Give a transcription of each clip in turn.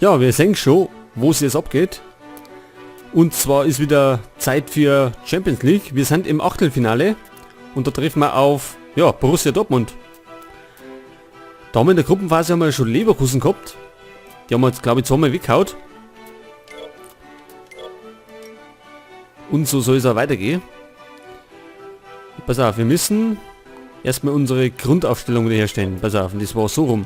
Ja, wir sehen schon, wo es jetzt abgeht. Und zwar ist wieder Zeit für Champions League. Wir sind im Achtelfinale und da treffen wir auf, ja, Borussia Dortmund. Da haben wir in der Gruppenphase haben wir schon Leverkusen gehabt. Die haben wir jetzt, glaube ich, zweimal weggehauen. Und so soll es auch weitergehen. Pass auf, wir müssen erstmal unsere Grundaufstellung wiederherstellen. Pass auf, und das war so rum.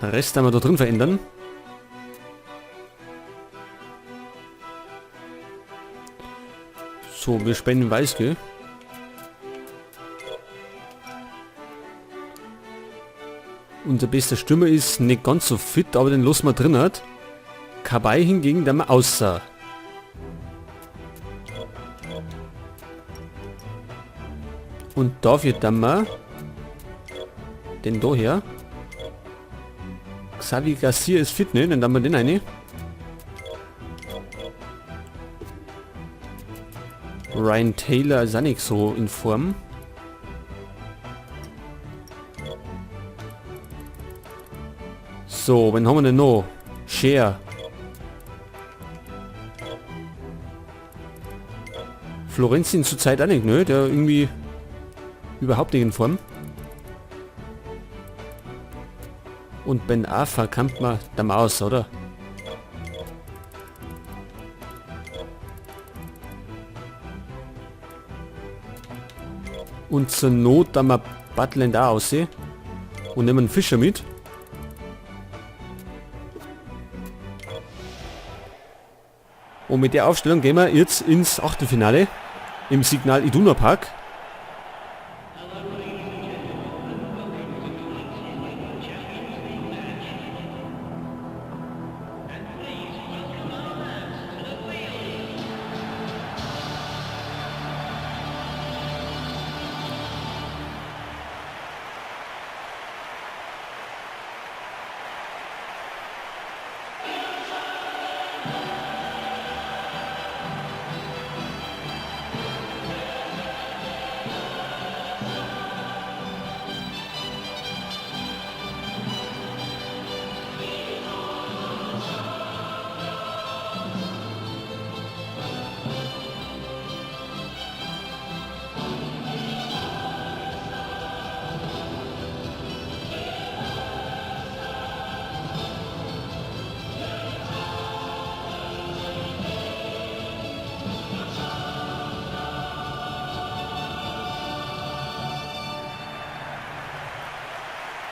Den Rest haben wir da drin verändern. So, wir spenden weiß, gell? Unser bester Stürmer ist nicht ganz so fit, aber den lassen wir drin hat. Kabay hingegen, der mal aussah. Und dafür dann mal den da her. Xavi Garcia ist fit, ne? Dann haben wir den eine. Ryan Taylor ist auch nicht so in Form. So, wen haben wir denn noch? Scher. Florenzin zurzeit auch nicht, ne? Der irgendwie überhaupt nicht in Form. Und Ben Arfa kann man da mal aus, oder? Und zur Not da mal Butland da aussehen. Und nehmen einen Fischer mit. Und mit der Aufstellung gehen wir jetzt ins Achtelfinale im Signal Iduna Park.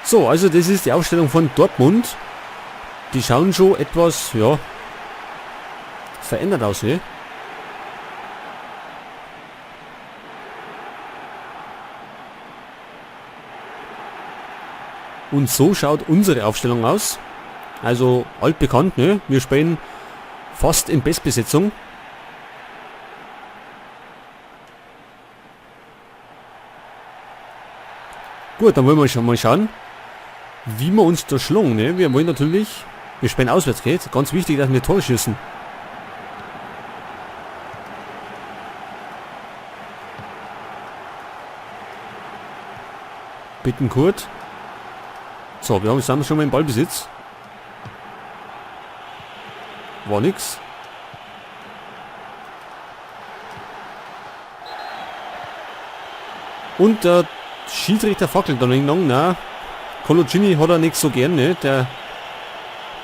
So, also das ist die Aufstellung von Dortmund. Die schauen schon etwas, ja, verändert aus, ne? Und so schaut unsere Aufstellung aus. Also altbekannt, ne? Wir spielen fast in Bestbesetzung. Gut, dann wollen wir schon mal schauen, wie wir uns da schlagen, ne? Wir wollen natürlich, wir spielen auswärts, geht. Ganz wichtig, dass wir Tore schießen. Bittencourt. So, wir haben schon mal im Ballbesitz. War nix. Und der Schiedsrichter fackelt dann irgendwann. Na, Coloccini hat er nicht so gern, ne? Der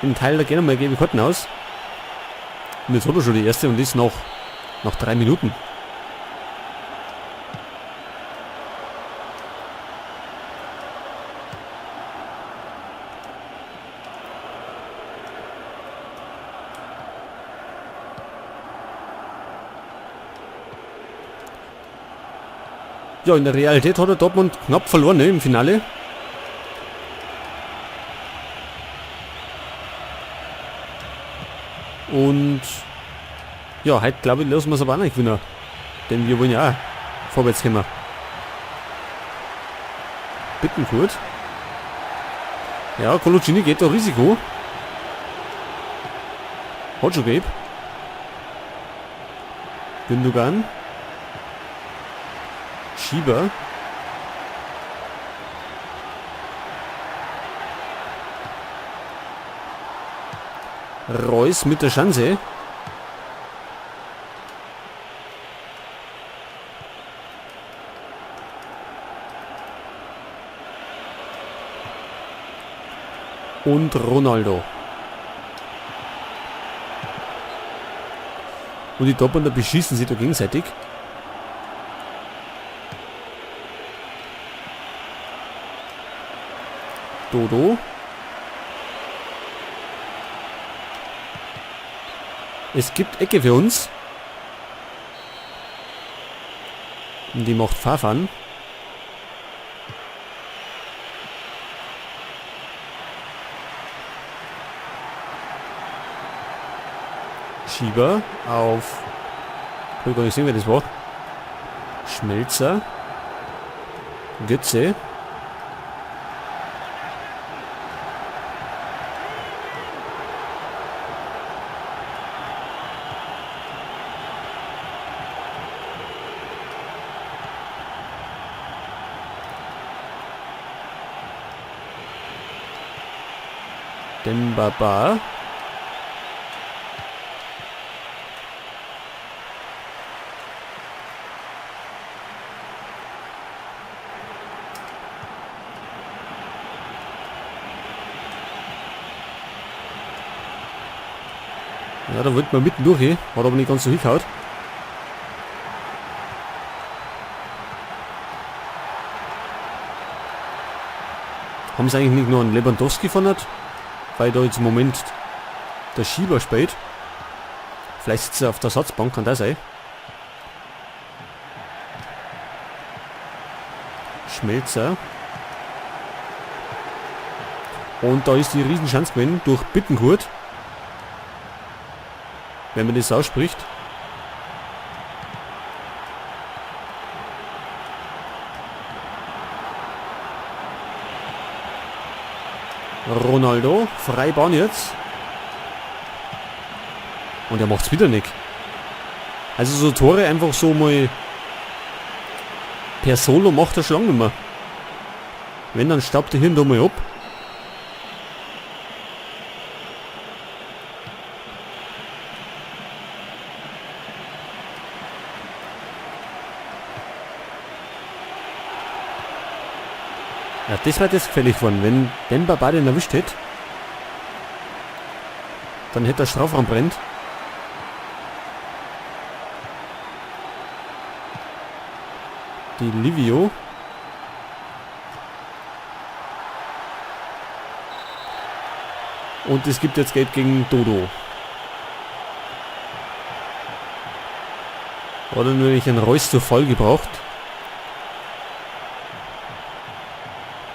den Teil da gerne mal gelbe Karten aus. Und jetzt hat er schon die erste und ist noch nach 3 Minuten. Ja, in der Realität hat er Dortmund knapp verloren, ne, im Finale. Und ja, heute glaube ich, lassen wir es aber auch nicht gewinnen. Denn wir wollen ja auch vorwärts kommen. Bittencourt. Ja, Coloccini geht da Risiko. Hat schon gegeben. Gündogan. Schieber. Reus mit der Chance. Und Ronaldo. Und die Dortmunder beschießen sich da gegenseitig. Dodo. Es gibt Ecke für uns. Und die macht Farfan. Schieber auf... Ich will gar nicht sehen, wer das war. Schmelzer. Götze. Demba Ba. Ja, da wollte man mitten durch, hat aber nicht ganz so hingehauen. Haben sie eigentlich nicht nur einen Lewandowski von hat? Weil da jetzt im Moment der Schieber spielt. Vielleicht sitzt er auf der Ersatzbank, kann das sein. Schmelzer. Und da ist die Riesenchance gewesen durch Bittencourt. Wenn man das ausspricht. Ronaldo, frei Bahn jetzt. Und er macht's wieder nicht. Also so Tore einfach so mal per Solo macht er schon lange nicht mehr. Wenn, dann staubt der Hirn da mal ab. Ja, das war das gefährlich geworden. Wenn Demba Ba den erwischt hätte, dann hätte der Strafraum brennt. Die Livio. Und es gibt jetzt Gelb gegen Dodo. Oder nur nicht einen Reus zu voll gebraucht.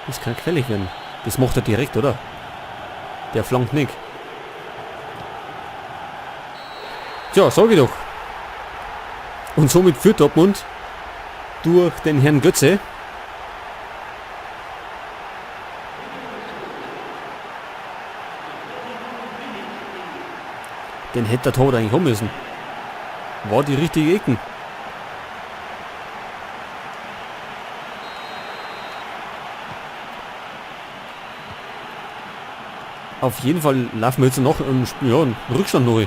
Das kann gefährlich werden. Das macht er direkt, oder? Der flankt nicht. Tja, sag ich doch. Und somit führt Dortmund durch den Herrn Götze. Den hätte der Torwart eigentlich haben müssen. War die richtige Ecken. Auf jeden Fall laufen wir jetzt noch im Spiel, ja, einen Rückstand noch.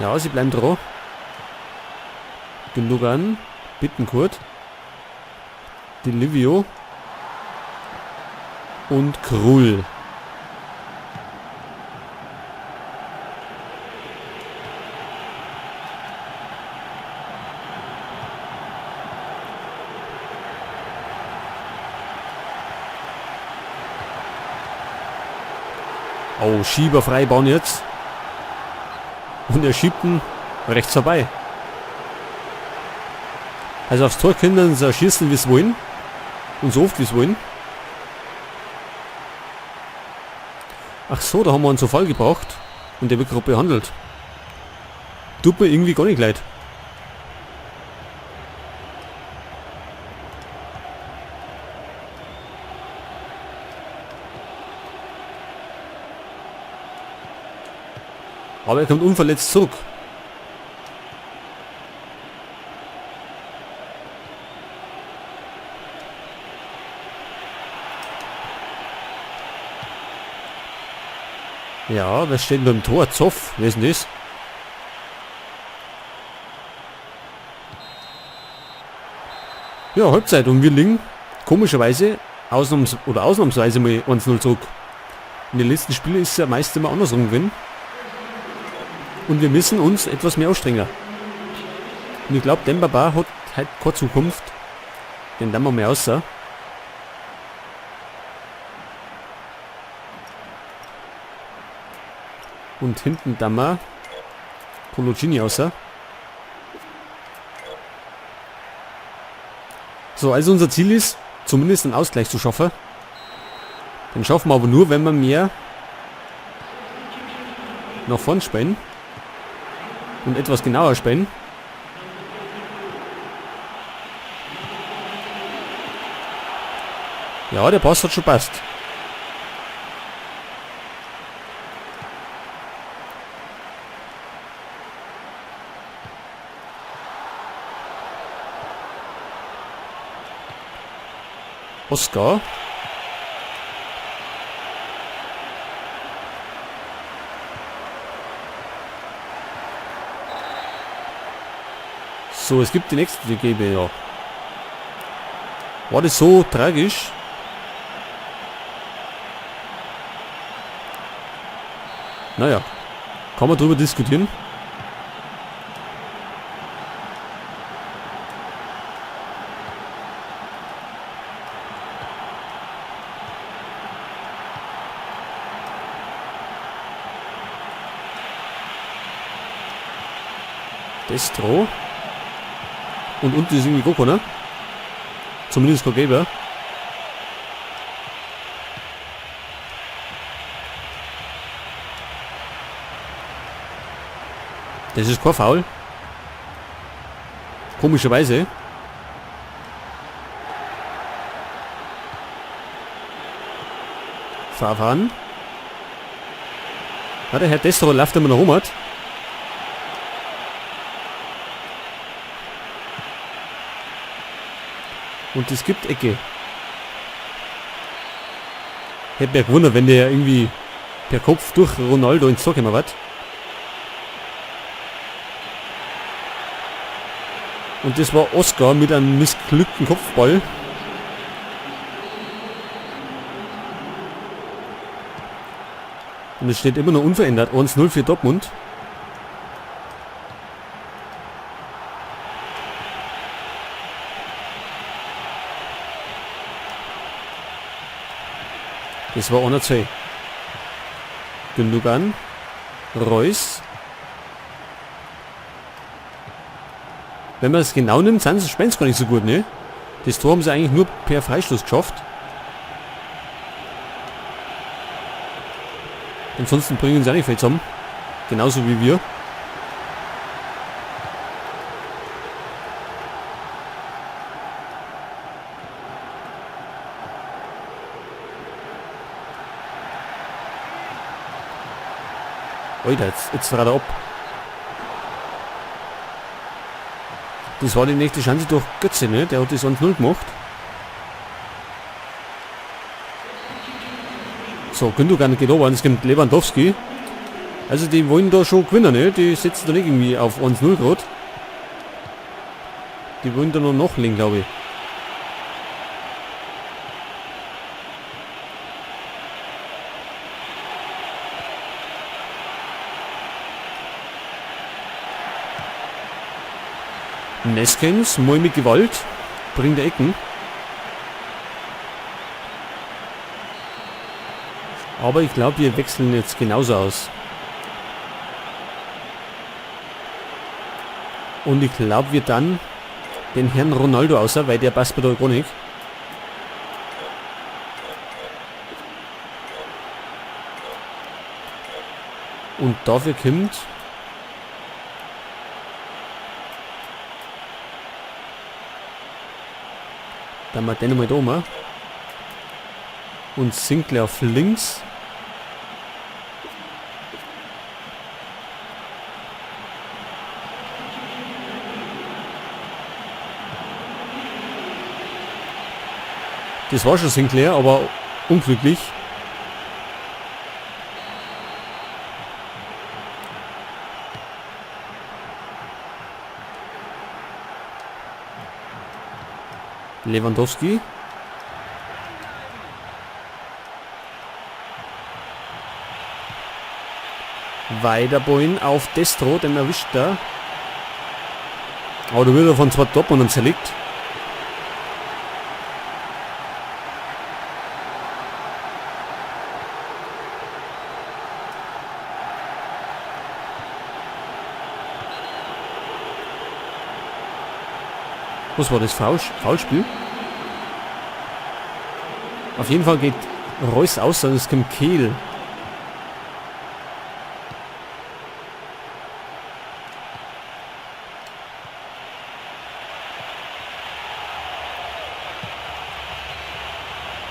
Ja, sie bleiben dran. Gündogan, Bittencourt, Di Livio und Krul. Oh, Schieber frei bauen jetzt. Und er schiebt ihn rechts vorbei. Also aufs Tor können sie schießen, wie sie wollen. Und so oft, wie sie wollen. Ach so, da haben wir einen zu Fall gebracht. Und der wird gerade behandelt. Tut mir irgendwie gar nicht leid. Aber er kommt unverletzt zurück. Ja, wer steht denn beim Tor? Zoff, wer ist denn das? Ja, Halbzeit und wir liegen komischerweise ausnahmsweise mal 1-0 zurück. In den letzten Spielen ist es ja meist immer andersrum gewesen. Und wir müssen uns etwas mehr anstrengen. Und ich glaub, Demba Ba hat heute keine Zukunft. Den lassen wir mal raus. Und hinten dann mal Coloccini raus. So, also unser Ziel ist, zumindest einen Ausgleich zu schaffen. Den schaffen wir aber nur, wenn wir mehr nach vorn spielen. Und etwas genauer spielen. Ja, der Pass hat schon passt. Oscar. So, es gibt die nächste DGB, ja. War das so tragisch? Naja, kann man drüber diskutieren. Destro. Und unten ist irgendwie Goku, ne? Zumindest kein Gelber. Das ist kein Foul. Komischerweise. Fahrfahren. Ja, der Herr Destro läuft immer noch rum, hat. Und es gibt Ecke. Hätte mich gewundert, wenn der irgendwie per Kopf durch Ronaldo ins Tor gekommen war. Und das war Oscar mit einem missglückten Kopfball. Und es steht immer noch unverändert. 1-0 für Dortmund. Das war 1-2. Gündogan. Reus. Wenn man es genau nimmt, sind sie spielen gar nicht so gut, ne? Das Tor haben sie eigentlich nur per Freistoß geschafft. Ansonsten bringen sie auch nicht viel zusammen. Genauso wie wir. Alter, jetzt dreht er ab. Das war die nächste Chance durch Götze, ne? Der hat das 1-0 gemacht. So, Gündogan geht runter, es kommt Lewandowski. Also die wollen da schon gewinnen, ne? Die setzen da nicht irgendwie auf 1-0 grad. Die wollen da noch nachlegen, glaub ich. Neskens, mal mit Gewalt, bringt er Ecken. Aber ich glaub, wir wechseln jetzt genauso aus. Und ich glaub, wir dann den Herrn Ronaldo außer, weil der passt bei der gar nicht. Und dafür kommt dann mal den mal da mal. Und Sinclair auf links. Das war schon Sinclair, aber unglücklich. Lewandowski. Weiterbauen auf Destro, den erwischt er. Aber da wird er von zwei Dortmundern zerlegt. Was war das? Foulspiel? Auf jeden Fall geht Reus aus, und es kommt Kehl.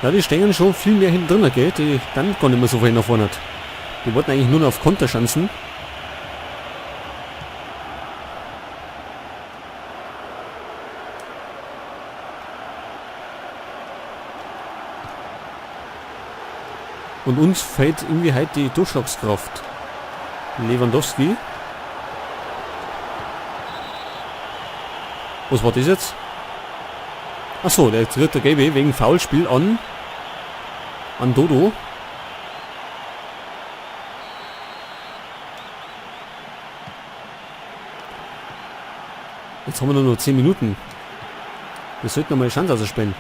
Ja, die stehen schon viel mehr hinten drin, gell? Die dann gar nicht mehr so viel nach vorne hat. Die wollten eigentlich nur noch auf Konterchancen. Und uns fehlt irgendwie halt die Durchschlagskraft. Lewandowski. Was war das jetzt? Achso, der dritte Gelbe wegen Foulspiel an Dodo. Jetzt haben wir nur noch 10 Minuten. Wir sollten noch mal eine Chance ausspielen.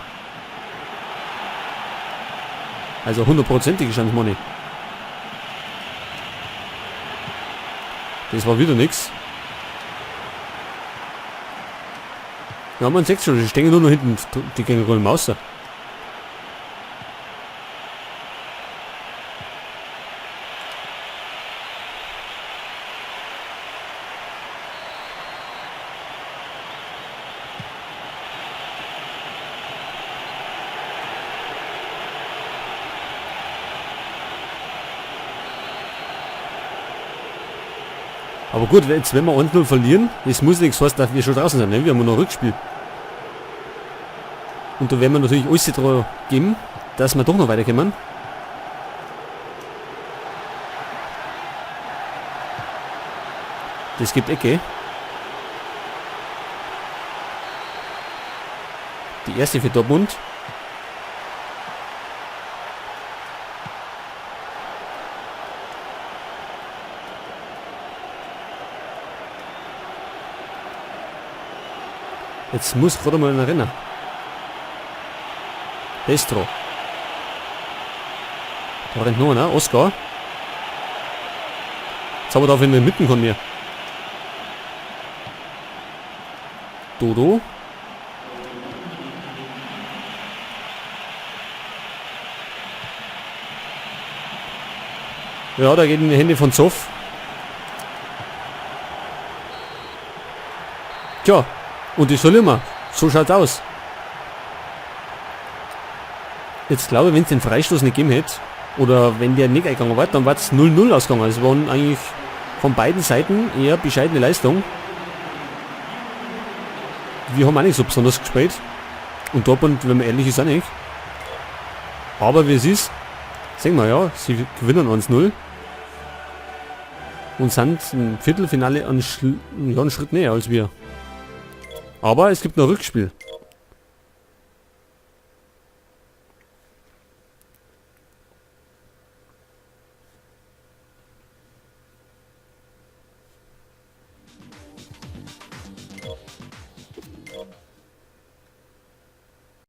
Also hundertprozentige Chance, Money. Das war wieder nix. Ja, man sieht schon, die stehen nur noch hinten, die gehen gar nicht mehr raus. Aber gut, jetzt wenn wir 1-0 verlieren, das muss nichts heißen, dass wir schon draußen sind, ne? Wir haben noch Rückspiel. Und da werden wir natürlich alles dran geben, dass wir doch noch weiterkommen. Das gibt Ecke. Die erste für Dortmund. Jetzt muss gerade mal einer rennen. Destro. Da rennt noch einer, Oscar. Jetzt haben wir da auf jeden mitten von mir. Dodo. Ja, da geht in die Hände von Zoff. Tja, und die soll immer. So schaut's aus. Jetzt glaube ich, wenn es den Freistoß nicht gegeben hätte, oder wenn der nicht eingegangen war, dann war es 0-0 ausgegangen. Es waren eigentlich von beiden Seiten eher bescheidene Leistung. Wir haben auch nicht so besonders gespielt. Und Dortmund, wenn man ehrlich ist, auch nicht. Aber wie es ist, sehen wir ja, sie gewinnen 1-0. Und sind im Viertelfinale einen Schritt näher als wir. Aber es gibt noch Rückspiel.